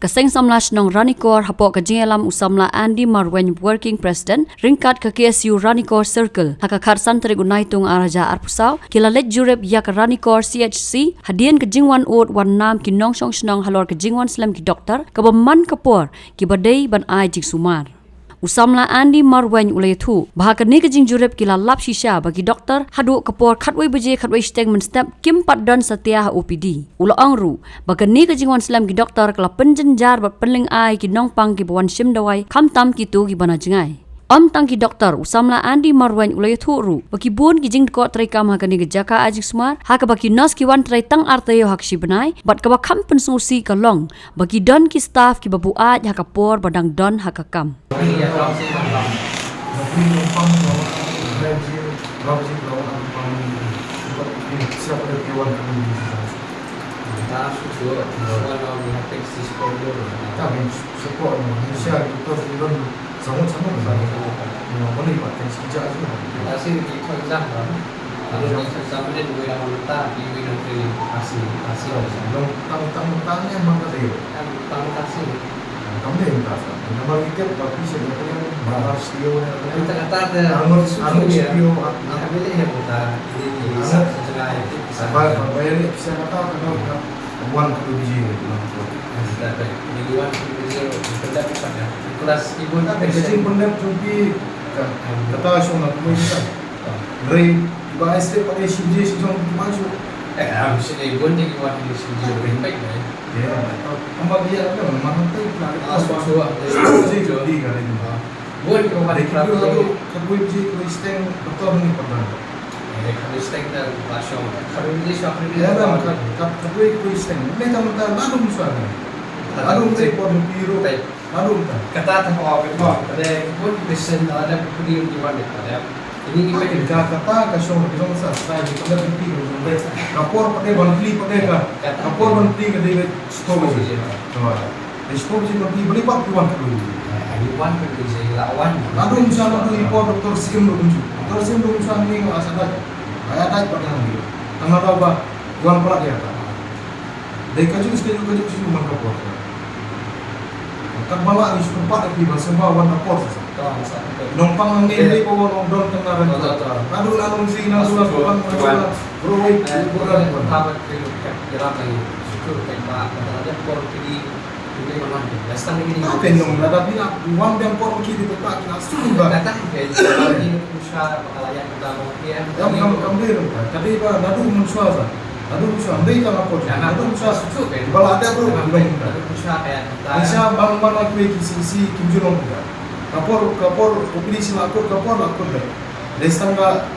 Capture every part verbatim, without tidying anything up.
Ka Seng Samla Shnong Ranikor hapoh ka jingïalam u Samla Andy Marwein, Working President ryngkat ka K S U Ranikor Circle, ha ka khatsan tarik u Naitung arhajar arphew saw, ki la leit jurip ïa ka Ranikor C H C hadien ka jingwan ud wan nam ki nongshong shnong halor ka jingwan slem ki doktor kaba man ka por kiba dei ban ai jingsumar. U Samla Andy Marwein u la ïathuh ba ha kane ka jingjurip ki la lap shisha ba ki doktor haduh ka por khatwei baje khatwei shiteng mynstep kim pat don satia ha O P D. U la ong ruh ba kane ka jingwan slem ki doktor ka la pynjynjar bad pynlyngngoh ïa ki nongpang kiba wan shim dawai, khamtam kito kiba na jngai. Ym tang ki doktor, u Samla Andy Marwein u la ïathuh ruh ba ki bun ki jingdkot treikam ha kane ka jaka ai jingsumar, ha kaba ki nurse ki wan trei tang ar taïew ha ka shi bnai, bad kaba kham pynsngewsih ka long ba ki don ki staff kiba buaid ha ka por ba dang don ha ka kam. Hynrei ba ai step pat ai shi baje shi jong ki ma shu. Eh, am shi dei bun dei ki wan dei shi baje pek pek dei. Ïa, tang ba ïa ka man hangtai ka. Ah, shu shu. Shi baje jong ki ka dei. Bun ki wan. Dei ki tu hadu khatwei baje khatwei shiteng betul ni pernah. Eh, khatwei shiteng da ba shong. Khatwei baje shong khatwei baje. Ïa, da kat khatwei khatwei shiteng. Ni tang da nadum shuwa ni. Nadum ni por ni pi ru. Nadum ta. Kata ta ko pet mo. Kata bun patient da da pudi di wan de. Ini ngi pek ka kata ka shong ka shong sa sa di pada pudi ka shong de. Ka por pade ban pli pade ka. Ka por ban pli ka de sto baje. Sto baje ban pli bali pat wan ka dei. Wan ka dei la wan. Nadum sa nadum i por doktor Sim dum sa. Doktor Sim dum sa ni nga sa da. Aya da pat nang ni. Tang da ba wan pala dia ta. Dei ka ju stage ka ju stage man ka por. Ka bala ni shu pat ki ba sembah wan ka por sa. Nongpang nang ni dei ba wan nong don tang na ran. Nadu la nong si nadu la kuan nadu la. Bro wei bro la kuan. Tabat ke ka jera ka ni. Syukur ka ba ka da por ki. Ka pen nong lada phi la wan biang por ki di peta ki la sum ba. Kata ki usha bakal ayat kita mo ki em. Kam kam kam dei nong ka dei ba nadu mun swa sa. Nadu mun swa dei ka ma por. Nadu mun swa suk suk. Ba la ada bro ki dong ka. Nadu mun swa kaya kita. Nisha bang bang aku ki si si kim ju nong ka. Ka por ka por upli si la ko ka por la ko dei. Dei stang ka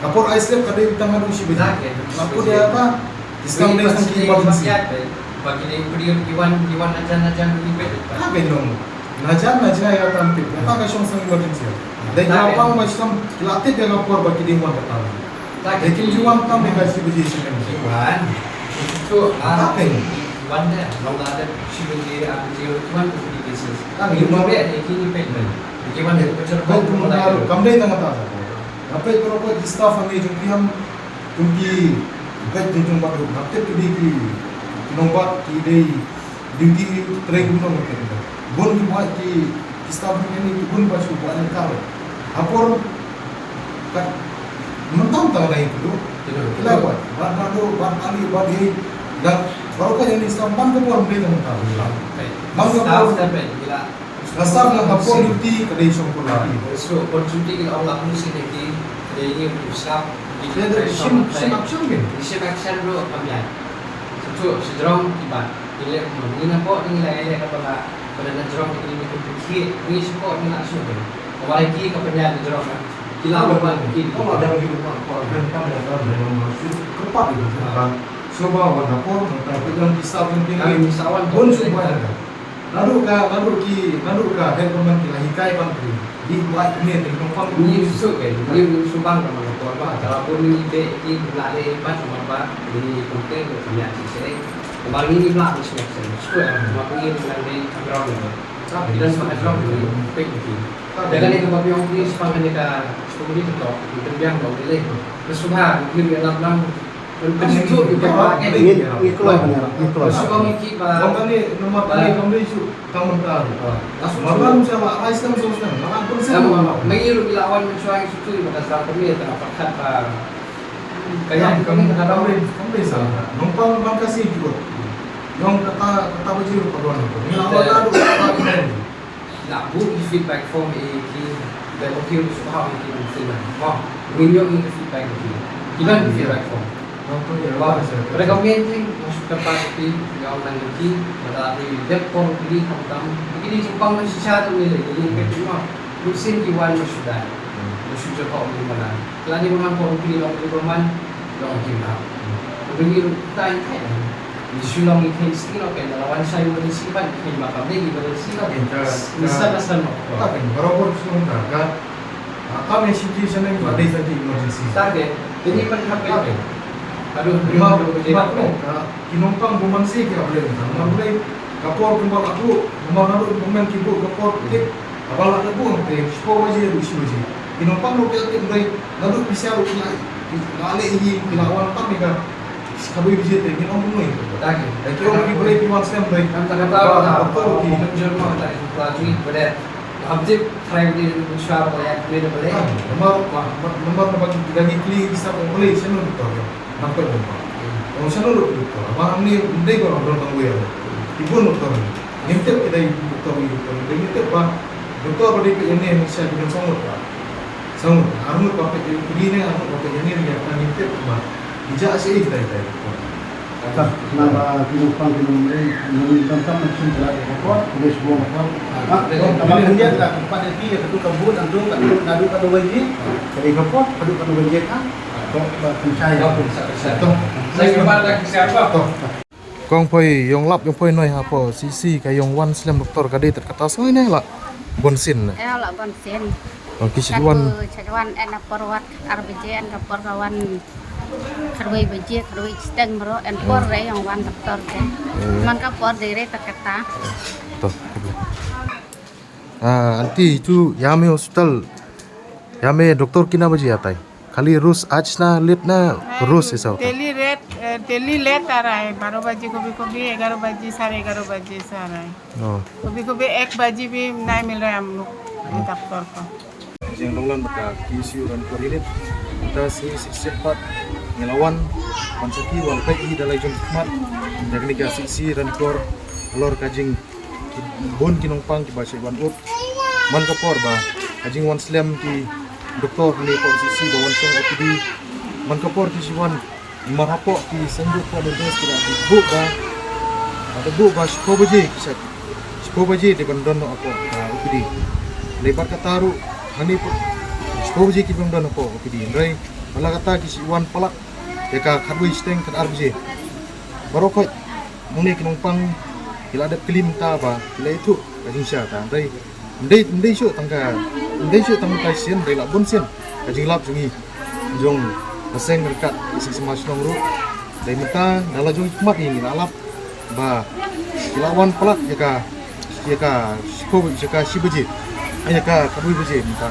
ka por ai slep ka dei tang nadu shi ba. La ko dei apa? Islam dei sang ki emergency. Ba ki dei pudi ki wan ki wan ajan ajan ki pet. Ka ben long. Najan najan ya tam tip. Ka ka shong sang emergency. Dei ka pang ba shong la tip ya ka por ba ki dei wan ka tam. Dei kim ji wan tam dei ka shi baje shi kan. Ki wan. Tu ah. Ka ben. Wan dei. Long la dei shi baje ah baje wan ki pudi cases. Ka ki wan be dei ki ni pet. Ki wan dei bajar ko. Kam dei tang ta. Ka pet ko ko staff ang dei jong ki ham. Kum ki bad jong jong bad ruh, hapdeng ki dei ki nongbat ki dei duty trei kum nong ki. Bun ki buat ki, ki staff ni ki bun ba shu buat ni kar. Ha por kat mynta tang dei ki dei. Ki la buat, buat bad ruh, buat kali, buat dei. Dan baru ka jadi staff ban ka por dei tang tang. Ban ka por. Ka staff na ka por duty ka dei shong por duty. So opportunity ki la ong la policy ne ki ka dei ni u staff. Ki dei shim shim action ke. Shim action ro ka biang. So tu si jrong ki ba. Ki le mo ni na ko ni la ele ka ba la. Pada na jrong ki ni ki ki ni si ko ni la so ke. Ka ba ki ka ba jrong. Ki la ba ki. Ko la da ki ko ko ben ka da ka da ma su ka pa di ka. So ba wa na ko ta ko jrong ki staff ni ki. Ki sa wan bon su ba. Naduh ka, naduh ki, naduh ka head command ki la hikai ban ki. Di buat ni, di kong pang ni. Ni su ke, ni su bang ka man por ba. Kalau pun ni de ki la le ban man ba, ni kong ke ko punya si se. Kembang ni ni bla ni su se. Su ya, ma pun ni bukan ni ground ni. Tapi dan ma ground ni pek ni. Dalam ni kembang yang ni sepang ni ka sepuluh ni tu, ni tembiang dong ni le. Kesuha, ni dalam dalam Ngi, ngi kloi ban ïarap, ngi kloi. Shu ong ïa ki ba. Wan kane namar kane kam dei shu tang mynta. Mar ba ym sha la ai snem saw snem, la ai pynsen la la. Ngi ruh la wan mynshuwa ngi shu tui ba ka sdang kane ta pyrkhat ba. Ka ïa kane ka dei, kam dei sa. Nongpang ban ka si ki ot. Nong kata, kata baji ruh ka don. Ngi la wan ta duk kata. Lah buh ïa ki feedback form ïa ki, da ba ki ruh shu bha ïa ki ban fill in. Mo, ngin ïoh ïa ki feedback ïa ki. Ki don ki feedback form. Mo, recommend thing, mo shu kyrpad ïa ki, ïa ong nang ïa ki, ba da ri dep por ïa ki khamtam. Ïa ki dei jingpang na shisha tu ni le, ïa ki ka jingma. Lut sien ki wan mo shu dai. Mo shu jot ong ki mana. Lada wan por ïa ki long ki ba man, long ki ba. Ïa ki ruh tai tai. Ngi shu long ngi kheiñ sting noh, kane la wan shai emergency ban kheiñ ma kam dei emergency noh. Ngi sa ka san noh. Ta kane barabor shu long ta ka. Kam ngi shi ki shaneng ba dei sa ki emergency. Ta kane, te ngi ban hap kane. Aduh, ma, ma, ka ki nongpang bu man si ki ap leh ta. Ma leh ka por kumba la buh, ma naduh kumba ki buh ka por tip. Haba la buh te shiphew baje ruh shi baje. Ki nongpang ruh ki la tip dei, naduh pisa ruh ki la, ki la leh hi, ki la wan tam ïa ka. Khatwei baje te ngin ym pynlong. Tang ki ong ki brei ki wan snem dei. Tang kata ba doktor ki mynjur ma tang ki pla jui bade. Hap tip trai bade mynshwa ba ïa ki bade. Namar, namar ba ki da ki kli ki sa ong bade shen doktor. Nangta bym ba. Ong sha no lut doktor. Ba hangne ym dei ba ong don tang wei ong. Ki bun doktor. Ngim tip ki dei doktor, ngim tip ba doktor ba dei peit ïa ne, hynrei ki don song lut ba. Song lut. Ar lut ba peit ïa ne, ar lut ba peit ïa ne, ïa ka ngim tip ba. Ki jah sha ïa ki dei dei. Ta, naba ki nongpang ki nongmei, nongmei donkam na shin jela ka por, khublei shibun ka por. Ah, kaba khyndiat ka, ka pat ïa ki, ïa katu ka booth, naduh, naduh katu ka jingkyrkhu, katu ka jingkyrkhu. Kong poi ïong lap ïong poi noi hapoh C C ka ïong wan slem doktor ka dei tat kata sngewbha ne la bun sien ne. Ïa la bun sien. Oh, ki shu wan. Shu wan en na por wat ar baje en ka por ka wan khatwei baje khatwei chiteng bro en por re ïong wan doktor te. Man ka por dei re tat kata. To. Ah, anti tu ïa me hospital. Ïa me doktor kina baje atai. Khali rus ach na lit na rus isa. Daily rate, eh, daily late arai, baro baji kobi kobi, egaro baji, sare egaro baji sarai. Oh. Kobi kobi ek baji bi nai mil rai amluk, eh, doktor ko. Jing donglan baka K S U Ranikor unit. Ta si si sepat ngelawan, pan saki wan pek i dalai jong khmat. Jagni ka si si Ranikor lor ka jing Ki bun ki nongpang kiba shait wan up. Man ka por ba ka jingwan slem ki doktor ne ko C C ba wan shong O P D. Man ka por ki shi wan mar hapoh ki senduk ko dentes ki da ki buh ba. Ba da buh ba shiphew baje ki shait. Shiphew baje de ban don noh hapoh, ah, O P D. Lebar kata ruh hani put shiphew baje ki ban don hapoh O P D. Hynrei man la kata ki shi wan palat ïa ka khatwei shiteng khatar baje. Baroh khoit Hangne ki nongpang ki la dep klim ta ba ki la ithuh ka jingshisha ta. Hynrei ym dei, ym dei shuh tang ka, ym dei shuh tang ka sien, hynrei la bun sien ka jinglap jong ngi jong ka seng ryngkat ki seng sma shnong ruh. Hynrei mynta da la jong ki khmat ngi la lap ba ki la wan palat ïa ka, ïa ka shiphew, ïa ka shi baje, ïa ka khatwei baje mynta.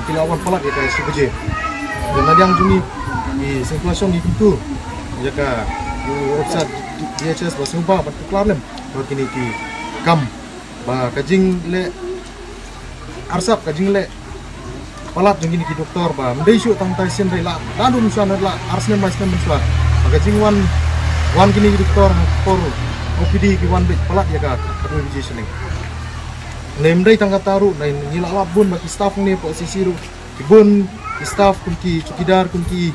Ki la wan palat ïa ka shi baje. Te na liang jong ngi ki seng sma shnong ngi kyntu ïa ka, u officer D H S ba sngewbha ban pynkylla lem ba kine ki kam ba ka jingleh arsap, ka jingleh palat jong kine ki doktor ba ym dei shuh tang tai sien, hynrei la da dum shuwa na la ar snem lai snem shuwa. Ba ka jingwan, wan kine ki doktor ha ka por O P D ki wan beit palat ïa ka khatwei baje shnong. Hynrei ym dei tang kata ruh, hynrei ngi la lap bun ba ki staff hangne hapoh C C ruh ki bun, ki staff kum ki chowkidar, kum ki,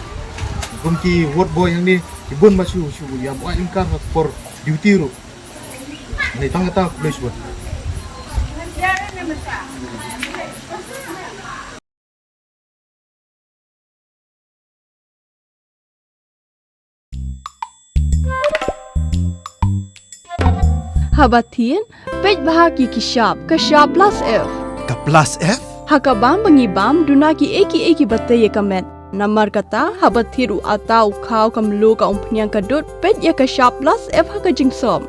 kum ki ward boy hangne ki bun ba shu, shu ïa buh ai lynter ha ka por duty ruh. Ni tang kata khublei shibun. Haba thied, peit bha ki ki shap, ka shap plus F. Ka plus F? Ha ka bam ba ngi bam, duna ki ei ki ei kiba tei ïa ka met. Namar kata, haba thied u atta u khaw ka mluh ka umphniang ka dud, peit ïa ka shap plus F ha ka jingsop.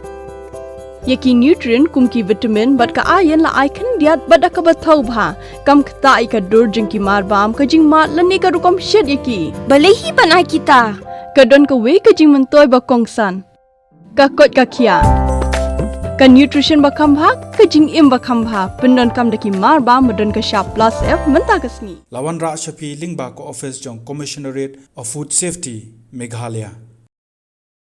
Ïa ki nutrient kum ki vitamin bad ka iron la ai khyndiat bad da kaba thaw bha. Kam ktah ïa ka dur jong ki mar bam, ka jingmad lane ka rukom shet ïa ki. Balei hi ban ai kita? Ka don kawei ka jingmyntoi ba kongsan. Ka koit ka khiah. Ka nutrition ba kham bha, ka jingim ba kham bha. Pyndonkam da ki mar ba ma don ka shap plus F mynta ka sngi. La wanrah sha phi lyngba ka office jong Commissionerate of Food Safety, Meghalaya.